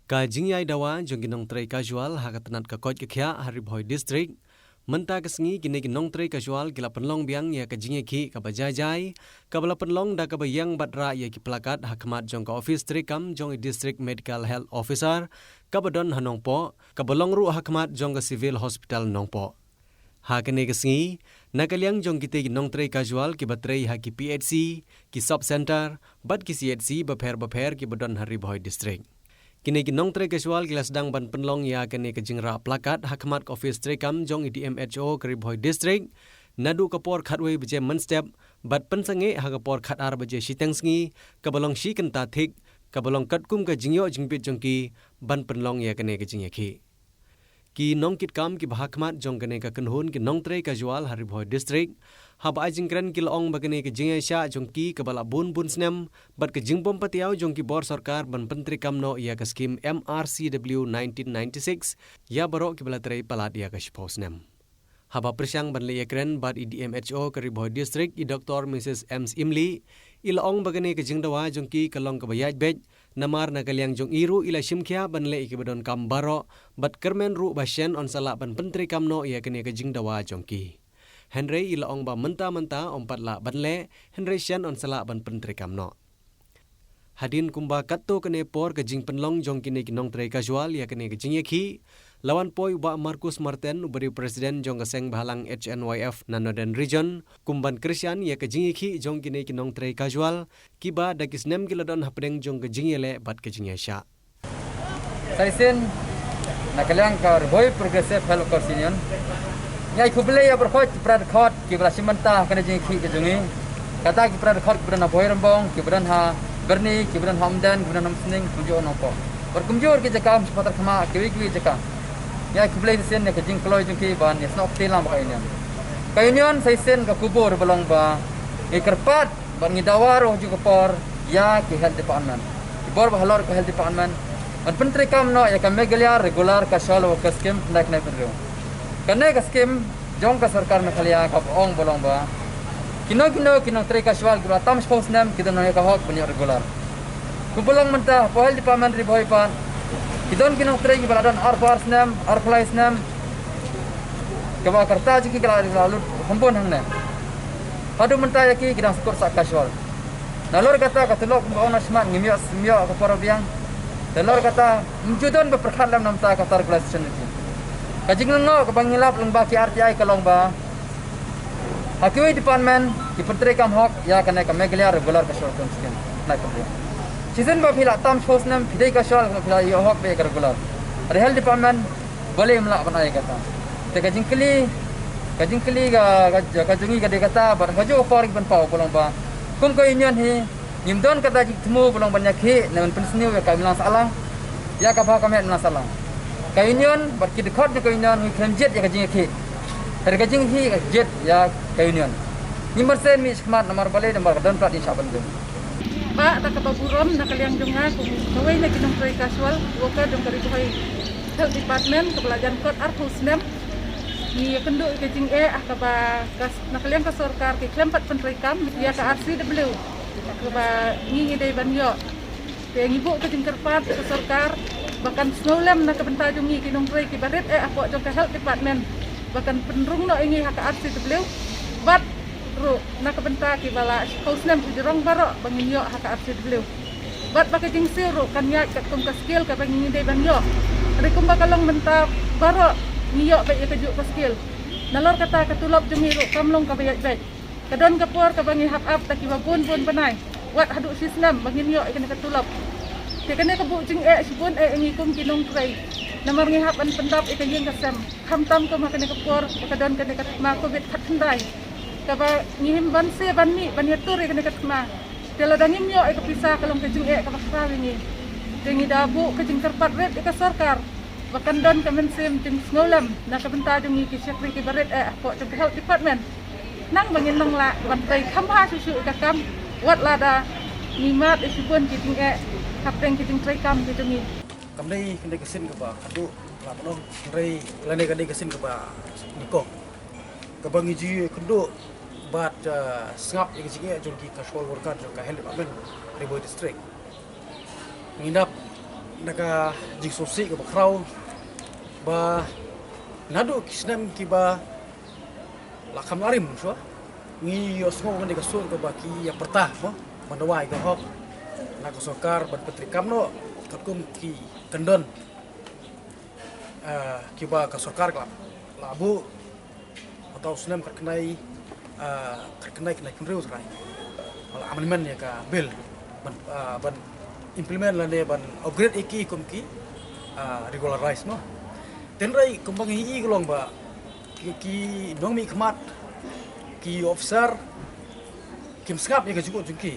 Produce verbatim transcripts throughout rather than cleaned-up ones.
Ka jingïai dawa jong ki nongtrei casual ha ka tnat ka koit ka khiah ha Ri Bhoi District. Mynta ka sngi kine ki nongtrei casual ki la pynlong biang ïa ka jingïakhih kaba jai jai, kaba la pynlong da kaba ïeng bad rah ïa ki plakat ha khmat jong ka office treikam jong i District Medical Health Officer kaba don ha Nongpoh, kaba long ruh ha khmat jong ka Civil Hospital Nongpoh. Ha kane ka sngi, na ka liang jong kitei ki nongtrei casual kiba trei ha ki P H C, ki sub center, bad ki C H C bapher bapher kiba don ha Ri Bhoi District. Kine ki nongtrei casual ki la sdang ban pynlong ïa kane ka jingrah plakat ha khmat ka office treikam jong i D M H O ka Ri Bhoi District, naduh ka por khatwei baje mynstep, bad pynsangeh ha ka por khatar baje shiteng sngi, kaba long shi kynta thik, kaba long katkum ka jingïoh jingbit jong ki ban pynlong ïa kane ka jingïakhih. Ki nongkitkam kiba ha khmat jong kane ka kynhun ki nongtrei casual ha Ri Bhoi District, haba ai jingkren ki la ong ba kane ka jingïaishah jong ki kaba la bun bun snem, bad ka jingbym patiaw jong ki bor sorkar ban pyntreikam noh ïa ka skim M R C W nineteen ninety-six, ïa baroh kiba la trei palat ïa ka shiphew snem. Haba pyrshang ban leit ïakren bad i D M H O ka Ri Bhoi District, i Doctor Missus M Syiemlieh, i la ong ba kane ka jingdawa jong ki ka long kaba ïaid beit, namar na ka liang jong i ruh i la shim khia ban leh ïa kiba donkam baroh, bad kyrmen ruh ba shen yn sa lah ban pyntreikam noh ïa kane ka jingdawa jong ki. Hynrei i la ong ba mynta mynta ym pat lah ban leh, hynrei shen yn sa lah ban pyntreikam noh. Hadien kumba katto katne por ka jingpynlong jong kine ki nongtrei casual ïa kane ka jingïakhih, la wan poi u Bah Marcus Marten, uba dei u president jong ka seng bhalang H N Y F na Northern Region, kum ban kyrshan ïa ka jingïakhih jong kine ki nongtrei casual, kiba da ki snem ki la don hapdeng jong ka jingïaleh bad ka jingïaishah. Sa shisien, na ka liang ka Ri Bhoi Progressive Health Workers Union, ngi ai khublei ïa baroh ki para dkhot kiba la shim bynta ha kane ka jingïakhih ka jong ngi. Kata ki para dkhot kiba don ha Bhoirymbong, kiba don ha Byrni, kiba don ha Umden, kiba don ha Umsning, kumjuh Nongpoh, bad kumjuh ki jaka ha Pathar Khmah, kiwei kiwei jaka. Ngi ai khublei sa shisien ïa ka jingkloi jong ki ban ïasnoh kti lang bad ka union. Ka union sa shisien ka kubur ba long ba ngi kyrpad bad ngi dawa ruh ha kajuh ka por ïa ki health department, ki bor ba halor ka health department, ban pyntreikam noh ïa ka Meghalaya Regular Casual Worker Scheme khyndai khyndai phew hynriew. Kane ka skim jong ka sorkar Meghalaya kaba ong ba long ba kino kino ki nongtrei casual kiba la tam shiphew snem ki don ïa ka hok ban ïoh regular. Kumba long mynta hapoh health department Ri Bhoi pat, ki don ki nongtrei kiba la don arphew ar snem, arphew lai snem, kaba ka rta jong ki ka la lut kham bun hangne. Haduh mynta ïa ki ki dang sngewkut sa casual. Nalor kata ka tulop kumba ong na shakhmat ngim ïoh, ngim ïoh ka por ba biang. Nalor kata ym ju don ba pyrkhat lem na bynta kata ka regularization jong ki. Ka jinglyngngoh kaba ngi lap lyngba ki R T I ka long ba ha kiwei department ki pyntreikam hok ïa kane ka Meghalaya Regular Casual Worker Scheme. Shisien ba phi la tam shiphew snem phi dei casual, phi la ïoh hok beit ïa ka regular. Hynrei health department balei ym lah ban ai kata. Te ka jingkylli, ka jingkylli ka, ka, ka jong ngi ka dei kata, bad ha kajuh ka por ngi pynpaw ka long ba kum ka union hi ngim don kata ka jingthmu ba long ban ïakhih ne ban pynsniew ïa ka imlang sahlang, ïa ka bha ka met imlang sahlang. Ka union bad ki dkhot jong ka union ngi khlem jied ïa ka jingïakhih. Hynrei ka jingïakhih ka jied ïa ka union. Ngim ban sngewmih shakhmat namar balei, namar ka don palat ïa shah ban dei. Bah, da kaba burom na ka liang jong nga kum kawei na ki nongtrei casual worker jong ka Ri Bhoi Health Department kaba la jan kot arphew snem. Ngi ïakynduh ïa ka jingeh ha kaba ka, na ka liang ka sorkar ki khlem pat pyntreikam ïa ka R C W kaba ngi ngi dei ban ïoh. Te ngi buh ka jingkyrpad ïa ka sorkar ba kan sngewlem na ka bynta jong ngi ki nongtrei kiba rit eh hapoh jong ka health department, ba kan pynrung noh ïa ngi ha ka R C W. Bad ruh na ka bynta kiba la shiphew snem ki jrong baroh ba ngin ïoh ha ka R C W. Bad ba ka jingsiew ruh kan ïaid katkum ka skill kaba ngi dei ban ïoh. Hynrei kumba ka long mynta baroh ngi ïoh beit ïa kajuh ka skill. Nalor kata ka tulop jong ngi ruh kam long kaba ïaid beit. Ka don ka por kaba ngi hap ap da kiba bun bun bnai, wat haduh shi snem ba ngin ïoh ïa kane ka tulop. Te kane ka buh jingeh shibun eh ïa ngi kum ki nongtrei, namar ngi hap ban pyndap ïa ka ïing ka sem. Khamtam kum ha kane ka por ba ka don kane ka thma covid khatkhyndai, kaba ngi him ban siew ban mih ban ïatur ïa kane ka thma. Te lada ngim ïoh ïa ka pisa ka long ka jingeh kaba khraw ïa ngi. Te ngi da buh ka jingkyrpad rit ïa ka sorkar ba kan don ka mynsiem jingsngewlem na ka bynta jong ngi ki shakri kiba rit eh hapoh jong ka health department. Nang ba ngin nang lah ban trei kham bha shuh shuh ïa ka kam, wat lada ngi mad ïa shibun ki jingeh hapdeng ki jingtrei kam ki jong ngi. Kam dei, kam dei ka sien kaba khadduh la pynlong, hynrei lane ka dei ka sien kaba nyngkong kaba ngi ju ïakynduh bad, ah, sngap ïa ka jingeh jong ki casual worker jong ka health department Ri Bhoi District. Ngi dap Na ka jingsngewsih kaba khraw ba naduh ki snem kiba la kham la rim shuwa, ngi ïohsngew ngan ïa ka sur kaba ki ïa pyrta mo ban dawa ïa ka hok na ka sorkar ban pyntreikam noh katkum ki kyndon, ah, kiba ka sorkar ka la, la buh. Hato u snem khatkhyndai, ah, khatkhyndai khyndai khyndai trai, la amendment ïa ka bill ban, ah, ban implement lane ban upgrade ïa ki kum ki, ah, regularized mo. Hynrei kumba ngi ïohi ka long ba ki, ki nongmihkhmat, ki officer kim sngap ïa ka jingkut jong ki.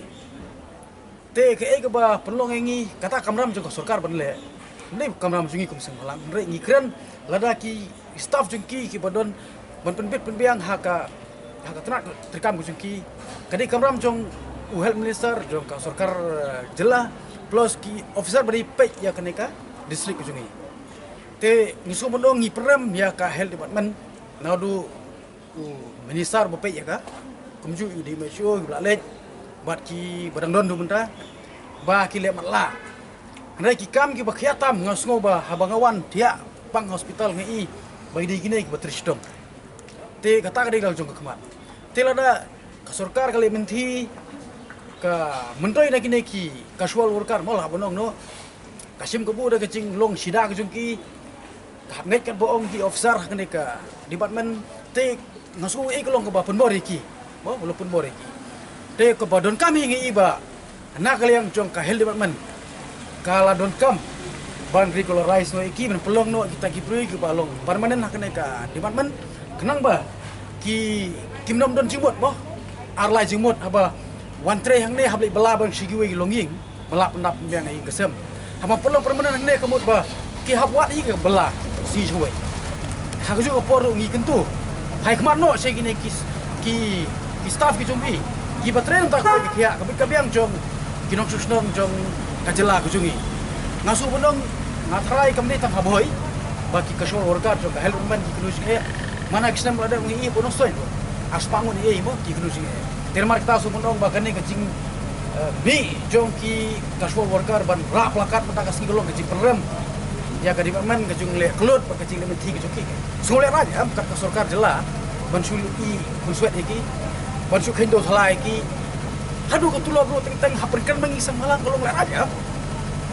Te kaei kaba pynlong ïa ngi, kata kamram jong ka sorkar ban leh, ne kamram jong ngi kum seng bhalang. Hynrei ngi kren lada ki staff jong ki kiba don ban pynbit pynbiang ha ka, ha ka tnat treikam ka jong ki, ka dei kamram jong u health minister jong ka sorkar, eh, jylla, plus ki officer ba dei peit ïa kane ka district ka jong ngi. Te ngi sngewbha ban ong ngi pynrem ïa ka health department naduh u minister ba peit ïa ka, kumjuh u D M H O ba la leit bad kiba dang don haduh mynta ba ki leh matlah. Hynrei ki kam kiba khia tam nga sngew ba haba nga wan thiah pang hospital nga i ba ki dei kine kiba trei shitom. Te kata ka dei la jong ka khmat. Te lada ka sorkar ka leh mynthi ka myntoi na kine ki casual worker mo, la ban ong noh, ka shim kabu da ka jinglong shida ka jong ki, ka hap ngeit katba ong ki officer ha kane ka department. Te nga sngew ei ka long kaba pynbor ïa ki, ba long pynbor ïa ki. Te kaba donkam hi ngi i ba na ka liang jong ka health department ka la donkam ban regularize noh ïa ki, ban pynlong noh kita ki briew kiba long permanent ha kane ka department. Khnang ba ki, kim nym don jingmut mo, ar lai jingmut haba wan trei hangne hap leit bylla bad shi kiwei ki longïing ba la pyndap pynbiang ïa ka sem. Haba pynlong permanent hangne ka mut ba ki hap wad ïa ka bylla shi shawei. Ha kajuh ka por ruh ngi kyntu, hai khmat noh sha kine ki, ki, ki staff ki jong phi kiba trei na kata ka, ka khiah ka bit ka biang jong ki nongshong shnong jong ka jylla ka jong ngi. Nga shu ban ong, nga tharai kam dei tang ha Bhoi ba ki casual worker jong ka health department ki kynnoh jingeh. Mana ki snem ba la dep ngi i ba nongstoiñ ba ar spah ngut ei mo ki kynnoh jingeh. Te namar kata shu ban ong ba kane ka jing, eh, mih jong ki casual worker ban rah placard mynta ka sngi ka long ka jingpynrem ïa ka department, ka jingleh khlud bad ka jingleh mynthi ka jong ki. Shu lehrain em kat ka sorkar jylla ban shu i ban swet ïa ki, ban shu kheiñ dewthala ïa ki. Haduh ka tulop ruh teng teng hap pynkren ma ngi seng bhalang, ka long lehrain em.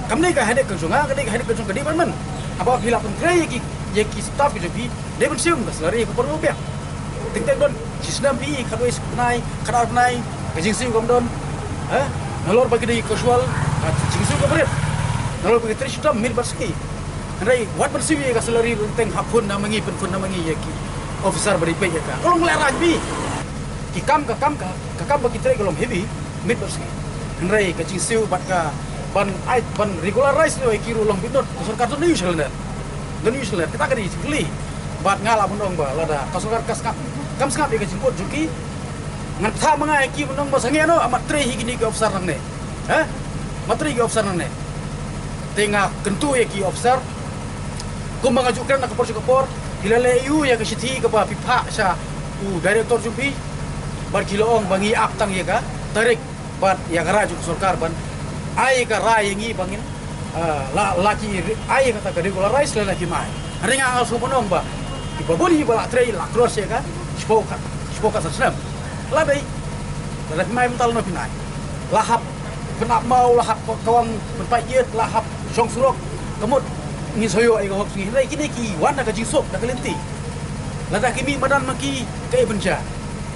Kam dei ka headache ka jong nga, ka dei ka headache ka jong ka department. Haba phi la pyntrei ïa ki, ïa ki staff ka jong phi, dei ban siew ka salary ka por ba biang. Teng teng don shi snem phi khatwei bnai, khatar bnai, ka jingsiew kam don. Eh, nalor ba ki dei casual, ka jingsiew kam rit. Nalor ba ki trei shitom miet bad sngi. Hynrei wat ban siew ïa ka salary, teng hap phone na ma ngi, pynphone na ma ngi ïa ki officer ba dei peit ïa ka. Ka long lehrain phi. Ki kam, ka kam, ka, ka kam ba ki trei ka long heavy miet bad sngi. Hynrei ka jingsiew bad ka ban ai, ban regularize noh ïa ki ruh long bit not, ka sorkar don ïa u shalyndet. Don ïa u shalyndet, kata ka dei jingkylli. Bad nga lah ban ong ba lada ka sorkar ka sngap, kam sngap ïa ka jingkut jong ki, ngan kthah ma nga ïa ki ban ong ba sangeh noh, amat trei hi kine ki officer nangne. Heh? Amat trei ki officer nangne. Te nga kyntu ïa ki officer, kumba nga ju kren na ka por sha ka por, phi la leh ïa u ïa ka shithi kaba phi phah sha u director jong phi, bad ki la ong ba ngi ap tang ïa ka tarik bad ïa ka rai jong ka sorkar ban ai ka rai ïa ngi ba ngin, ah, la, la ki re-, ai ïa kata ka regularize lane kim ai. Hynrei nga nga shu ban ong ba kiba bun hi ba la trei la cross ïa ka shiphew ka, shiphew ka san snem. La dei, lada phim ai mynta lano phin ai? La hap pynap maw, la hap kawang pynpait ïit, la hap shong surok. Ka mut ngin sa ïoh ïa ka hok jong ngi. Hynrei kine ki wan da ka jingsuk, da ka lynti. Lada ki mih madan ma ki, kaei ban jia?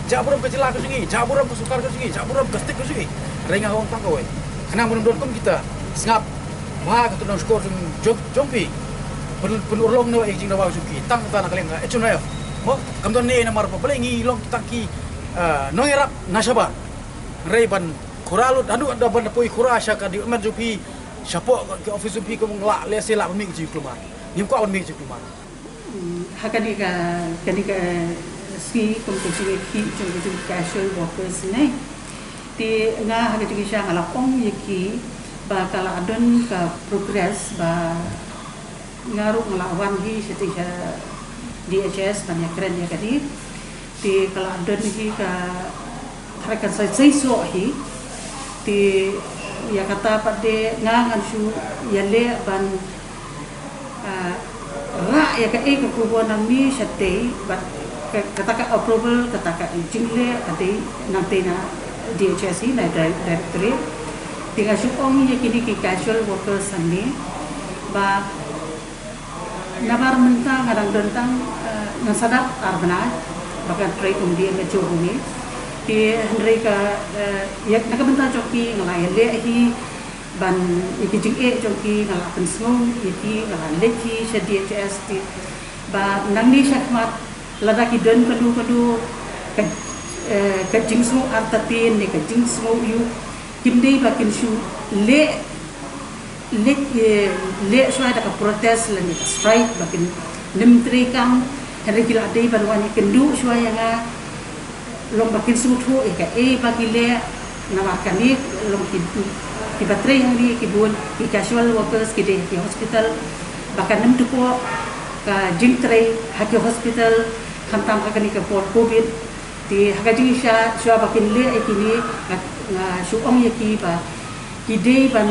Jah burom ka jylla ka jong ngi, jah burom ka sorkar ka jong ngi, jah burom ka state ka jong ngi. Hynrei nga ong tang kawei, khnang ban ym don kum kita, sngap bha ka tnat shkor jong, jong, jong phi. Pyn, pynurlong noh ïa ka jingdawa jong ki tang kata na ka liang ka H N I F. Mo, kam don ne namar ba balei ngi long tang ki, ah, nongïarap na shabar. Hynrei ban khura lut haduh da ban poi khura sha ka department jong phi, shapoh ki office jong phi, kum lah lehse lah ban mih ka jingkulmar. Ngim kwah ban mih ka jingkulmar. Hmm, ha kane ka, kane ka sngi kum ka jingïakhih jong ka jong ka casual workers ne. Te nga ha ka jingïakhih nga la ong ïa ki ba ka la don ka progress ba nga ruh nga la wan hi shatei sha D H S ban ïakren ïa kane. Te ka la don hi ka tharai kan sa seisoh hi. Te Ïa kata pat de nga ngan shu ïaleh ban, ah, rah ïa kaei ka khubor nangne shatei, bad ka, kata ka approval, kata ka jingleh ka dei nangtei na D H S hi, na di-, directorate. Te nga shu ong ïa kine ki casual workers hangne ba namar mynta nga dang don tang, eh, ngan sa dap ar bnai ba kan trei kum D M H O hangne. Te hynrei ka, eh, ïa na ka bynta jong ki nga la ïaleh hi ban, ïa ki jingeh jong ki nga la pynsngew ïa ki, nga la leit hi sha D H S te ba nangne shakhmat lada ki don kano kano ka, eh, ka jingsngew artatien ne ka jingsngew ïuh, kim dei ba kin shu leh, leh, eh, leh shuwa da ka protest lane ka strike ba kin nym treikam. Hynrei ki la dei ban wan ïakynduh shuwa ïa nga, long ba kin sngewthuh ïa kaei ba ki leh. Namar kane long ki, kiba trei hangne ki bun ki casual workers, ki dei ha ki hospital, ba kan nym tyrpoh ka jingtrei ha ki hospital, khamtam ha kane ka por covid. Te ha ka jingshisha shuwa ba kin leh ïa kine, nga, nga shu ong ïa ki ba ki dei ban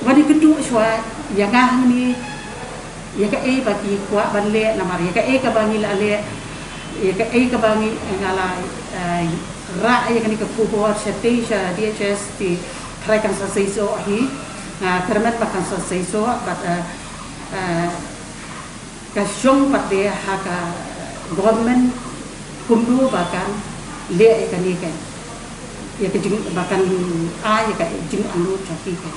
wan ïakynduh shuwa ïa nga hangne, ïa kaei ba ki kwah ban leh, namar ïa kaei kaba ngi la leh, ïa kaei kaba ngi, nga la, eh, rah ïa kane ka khubor shatei sha D H S te tharai kan sa seisoh hi. Nga kyrmen ba kan sa seisoh, bad, eh, eh, ka shong pat de ha ka government kumno ba kan leh ïa kane ka, ïa ka jing, ba kan ai ïa ka jingangnud jong ki ka.